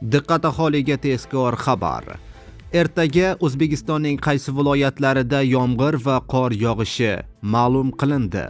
Diqqat aholiga tezkor xabar. Ertaga O'zbekistonning qaysi viloyatlarida yomg'ir va qor yog'ishi ma'lum qilindi.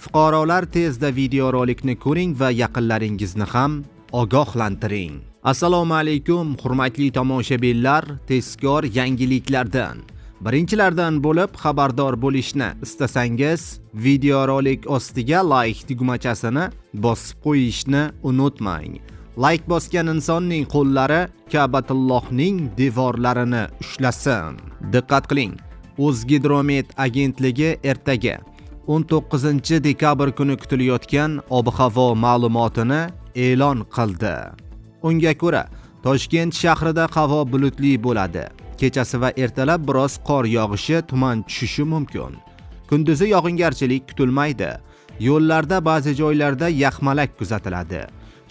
Fuqarolar, tezda videorolikni ko'ring va yaqinlaringizni ham ogohlantiring. Assalomu alaykum, hurmatli tomoshabinlar, tezkor yangiliklardan birinchilardan bo'lib xabardor bo'lishni istasangiz, videorolik ostiga like tugmachasini bosib qo'yishni unutmang. Like bosgan insonning qo'llari Ka'batullohning devorlarini ushlasin. Diqqat qiling. O'zgidromet agentligi ertaga, 19 dekabr kuni kutilayotgan ob-havo ma'lumotini e'lon qildi. Unga ko'ra, Toshkent shahrida havo bulutli bo'ladi. Kechasi va ertalab biroz qor yog'ishi, tuman tushishi mumkin. Kunduzi yog'ingarchilik kutilmaydi. Yo'llarda ba'zi joylarda yaxmalak kuzatiladi.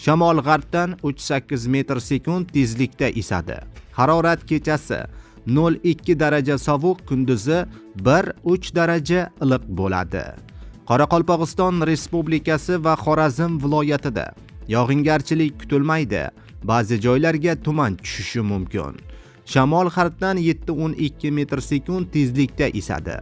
Shamol g'arbdan 3-8 metr sekund tezlikda esadi. Harorat kechasi 0-2 daraja sovuq, kunduzi 1-3 daraja iliq bo'ladi. Qoraqalpog'iston Respublikasi va Xorazm viloyatida yog'ingarchilik kutilmaydi. Ba'zi joylarga tuman tushishi mumkin. Shamol g'arbdan 7-12 metr sekund tezlikda esadi.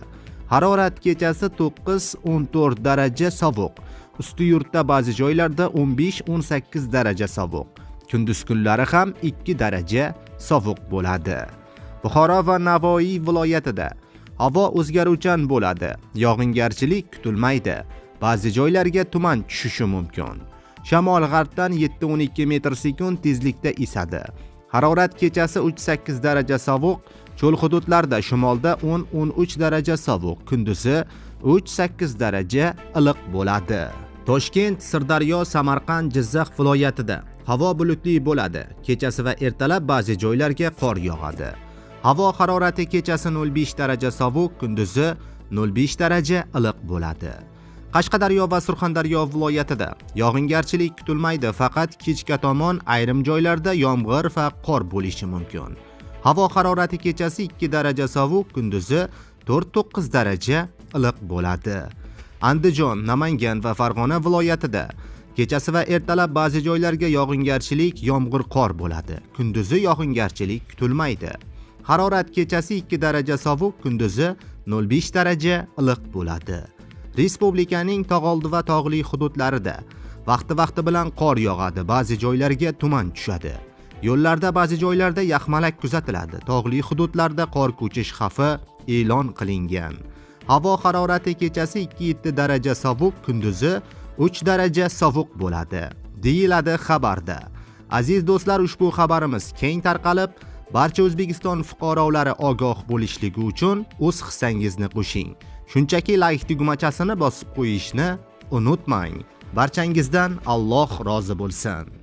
Harorat kechasi 9-14 daraja sovuq. Ustyurtda ba'zi joylarda 15-18 daraja sovuq. Kunduz kunlari ham 2 daraja sovuq bo'ladi. Buxoro va Navoiy viloyatida havo o'zgaruvchan bo'ladi. Yog'ingarchilik kutilmaydi. Ba'zi joylarga tuman tushishi mumkin. Shamol g'arbdan 7-12 metr sekund tezlikda esadi. Harorat kechasi 3-8 daraja sovuq, cho'l hududlarda, shimolda 10-13 daraja sovuq, kunduzi 3-8 daraja iliq bo'ladi. Toshkent, Sirdaryo, Samarqand, Jizzax viloyatida havo bulutli bo'ladi. Kechasi va ertalab ba'zi joylarga qor yog'adi. Havo harorati kechasi 0,5 daraja sovuq, kunduzi 0,5 daraja iliq bo'ladi. Qashqadaryo va Surxondaryo viloyatida yog'ingarchilik kutilmaydi, faqat kechga tomon ayrim joylarda yomg'ir va qor bo'lishi mumkin. Havo harorati kechasi 2 daraja sovuq, kunduzi 4-9 daraja iliq bo'ladi. Andijon, Namangan va Farg'ona viloyatida kechasi va ertalab ba'zi joylarga yog'ingarchilik, yomg'ir, qor bo'ladi. Kunduzi yog'ingarchilik kutilmaydi. Harorat kechasi 2 daraja sovuq, kunduzi 0,5 daraja iliq bo'ladi. Respublikaning tog'oldi va tog'li hududlarida vaqti-vaqti bilan qor yog'adi, ba'zi joylarga tuman tushadi. Yo'llarda ba'zi joylarda yaxmalak kuzatiladi. Tog'li hududlarda qor ko'chish xavfi e'lon qilingan. Havo harorati kechasi 2-7 daraja sovuq, kunduzi 3 daraja sovuq bo'ladi, deyiladi xabarda. Aziz do'stlar, ushbu xabarimiz keng tarqalib, barcha O'zbekiston fuqarolari ogoh bo'lishligi uchun o'z hissangizni qo'shing. Shunchaki like tugmachasini bosib qo'yishni unutmang. Barchangizdan Alloh rozi bo'lsin.